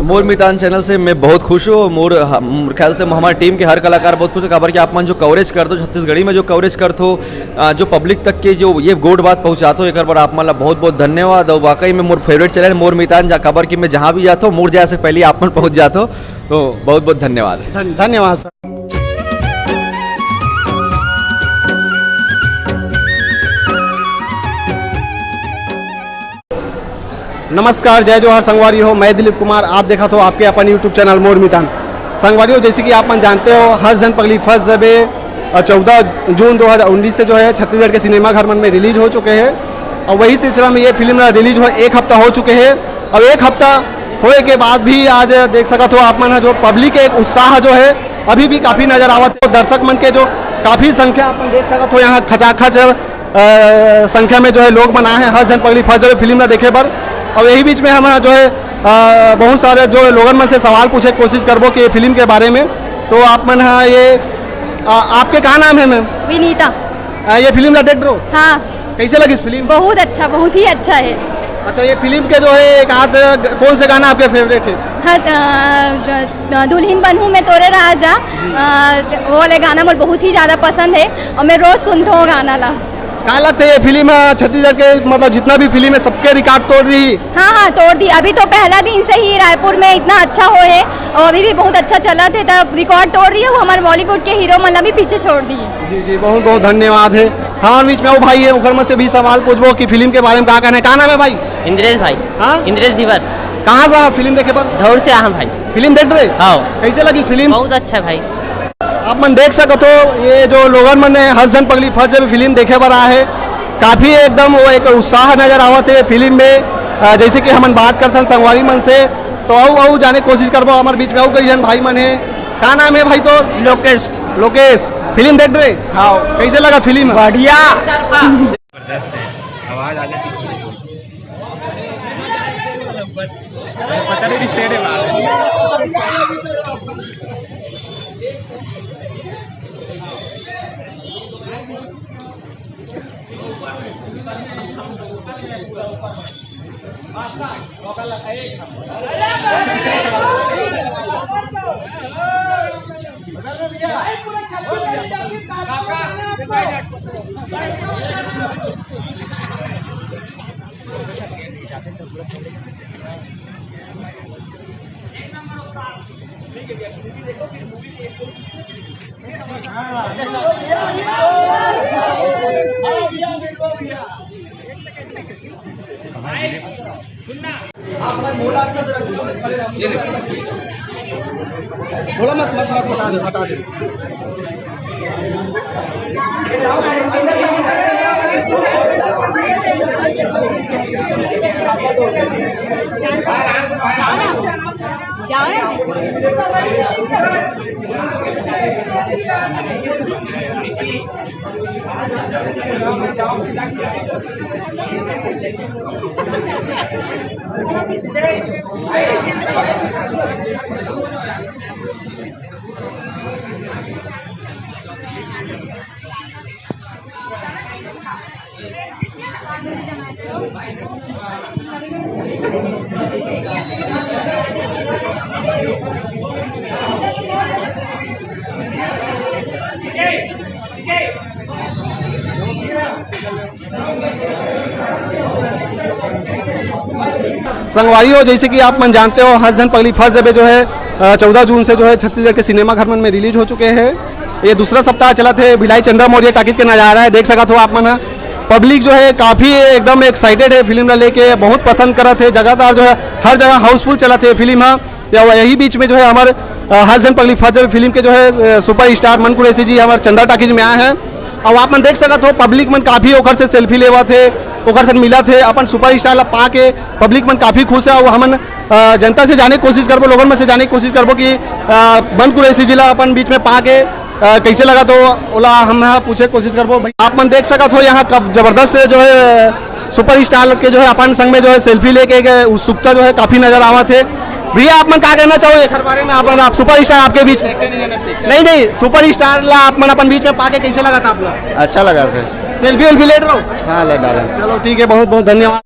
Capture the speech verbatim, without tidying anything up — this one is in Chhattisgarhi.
मोर मितान चैनल से मैं बहुत खुश हूँ। मोर ह-, मोर ख्याल से हमारे टीम के हर कलाकार बहुत खुश है, काबर कि आप मन जो कवरेज करते हो, छत्तीसगढ़ी में जो कवरेज करते हो, अ, जो पब्लिक तक के जो ये गोठ बात पहुँचाते हो, एक बार आप मन ला बहुत बहुत धन्यवाद। और वाकई में मोर फेवरेट चैनल मोर मितान, जा काबर कि मैं जहाँ भी जाता हूँ, मोर जाए से पहले आप मन पहुँच जाते हो। तो बहुत बहुत धन्यवाद। धन-, धन्यवाद सर। नमस्कार, जय जोहार संगवारी हो, मैं दिलीप कुमार, आप देखत हो आपके अपन YouTube चैनल मोर मितान। संगवारी हो, जैसे कि आप मन जानते हो, हंस झन पगली फंस जबे, अ, चौदह जून दो हज़ार उन्नीस से जो है छत्तीसगढ़ के सिनेमा घर मन में रिलीज हो चुके हैं। और वही सिलसिला में ये फिल्म रिलीज हो एक हफ्ता हो चुके हैं। और एक हफ्ता होए के बाद भी आज देख सकत हो आप मन ह, जो पब्लिक के एक उत्साह जो है अभी भी काफ़ी नजर आवत है। दर्शक मन के जो काफ़ी संख्या आप मन देख सकत हो, यहाँ खचाखच अ, संख्या में जो है लोग मन आए हैं हंस झन पगली फंस जबे फिल्म ला देखे बर। और यही बीच में हम जो है, अ, बहुत सारे जो लोगन मन से सवाल पूछे के कोशिश करबो कि ये फिल्म के बारे में। तो आप मन हा ये, अ, आपके का नाम है मैम? विनीता। अ, ये फिल्म ला देख रहे हो? हाँ। कैसे लगिस फिल्म? बहुत अच्छा, बहुत ही अच्छा है। अच्छा, ये फिल्म के जो है एक आध ग-, कौन से गाना आपके फेवरेट है? हाँ, अ, द-, द-, दुल्हन बनहूँ मैं तोरे राजा, अ, वो वाले गाना मोर बहुत ही ज़्यादा पसंद है और मैं रोज़ सुनता हूँ गाना ला। का लगता है ये फिल्म, अ, छत्तीसगढ़ के मतलब जितना भी फिल्म है सबके रिकॉर्ड तोड़ दी? हाँ, हाँ, तोड़ दी। अभी तो पहला दिन से ही रायपुर में इतना अच्छा हो है और अभी भी बहुत अच्छा चलत है, तब रिकॉर्ड तोड़ रही है। वो हमारे बॉलीवुड के हीरो मन ला भी पीछे छोड़ दिए। जी, जी, बहुत बहुत धन्यवाद है। हमारे बीच में वो भाई है, ओकर में से भी सवाल पूछबो कि फिल्म के बारे में का कहना है। का नाम है भाई? इंद्रेश भाई। हाँ? इंद्रेश धीवर। कहाँ से आप फिल्म देखे पर? ढौर से आहा भाई। फिल्म देख रहे? हाँ। कैसे लगी फिल्म? बहुत अच्छा है भाई। आप मन देख सकत हो, ये जो लोगन मन है हंस झन पगली फंस जबे फिल्म देखे बर आए है, काफ़ी एकदम वो एक उत्साह नजर आवत है फिल्म में। अ, जैसे कि हमन बात करथन संगवारी मन से, तो अउ अउ जाने कोशिश करबो, हमारे बीच में अउ कई झन भाई मन है। का नाम है भाई तोर? लोकेश। लोकेश, फिल्म देख रहे? हाँ। कैसे लगा फिल्म? बढ़िया। जबरदस्त है, आवाज आ गई। पता नहीं, रिश्ते है। बोला मत, मत, मत, हटा दे, हटा दे। संगवारी हो, जैसे कि आप मन जानते हो, हंस झन पगली फंस जबे जो है, अ, चौदह जून से जो है छत्तीसगढ़ के सिनेमा घर मन में रिलीज हो चुके हैं। ये दूसरा सप्ताह चलत है। भिलाई चंद्रा मौर्य टाकीज के नज़ारा है, देख सकत हो आप मन ह। पब्लिक जो है काफ़ी एकदम एक्साइटेड है फिल्म ला लेके, बहुत पसंद करत है। जगह जो है हर जगह हाउसफुल चलत है फिल्म ह। या यही बीच में जो है हमारे, अ, हंस झन पगली फंस जबे फिल्म के जो है, अ, सुपरस्टार मन कुरैशी जी हमारे चंद्रा टाकीज में आए हैं। अब आप मन देख सकत हो, पब्लिक मन काफ़ी ओकर से सेल्फी लेवत हे, ओकर से मिलत हे, अपन सुपरस्टार ला पा के पब्लिक मन काफ़ी खुश है। और हमन, अ, जनता से जाने के कोशिश करबो, लोगन मन से जाने के कोशिश करबो कि, अ, मन कुरैशी जी ला अपन बीच में पा के, अ, कैसे लगा, तो ओला हम ह पूछे के कोशिश करबो। भाई, आप मन देख सकत हो, यहाँ कब जबरदस्त से जो है सुपरस्टार के जो है अपन संग में जो है सेल्फी लेके एक उत्सुकता जो है काफ़ी नजर आवत है। भैया, आप मन का कहना चाहो एकर बारे में? आप, आप सुपरस्टार आपके बीच में? नहीं, नहीं, सुपरस्टार ला आप मन अपन बीच में पाके कैसे लगा था आप लोग? अच्छा लगा था। सेल्फी वेल्फी लेट रहो। हाँ, ले डालें। चलो, ठीक है, बहुत बहुत धन्यवाद।